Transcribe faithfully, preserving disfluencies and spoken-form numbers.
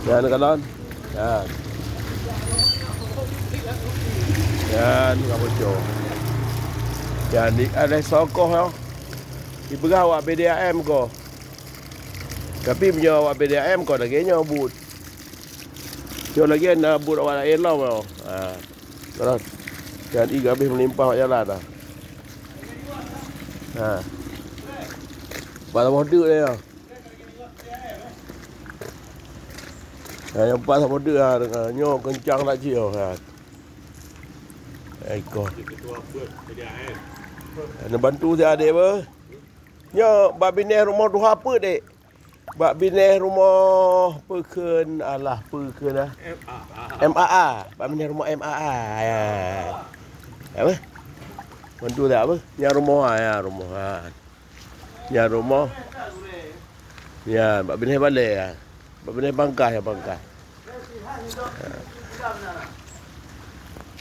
Nyan kalon. Nyan. Nyan ka bocor. Nyan di, ada sokoh nyoe. Dipeugah awak B D A M ko. Tapi meunyoe awak B D A M ko lagèe nyoe buet. Nyoe lagèe na buet awak laén lom nyoe. Ha. Kalon. Nyan ié ka abéh meulimpah bak jalan dah. Ha. Pat saboh deuk dia. Ha, nyang pat saboh deuk ha, nyoe keuncang that jih oh, ha. Hai ko. Neubantu si adék beuh. Nyoe bak binéh rumoh tuha peuet, Dek. Bak binéh rumoh peue kheun, alah, peue kheun ah. M A A. Bak binéh rumoh M A A. Ya. Apa? Bantu tak apa? Nyang rumoh ha, ya rumoh ha. Nyang rumoh. Ya, bak binéh balè ya. Bak binéh bangkah ya bangkah. Ya.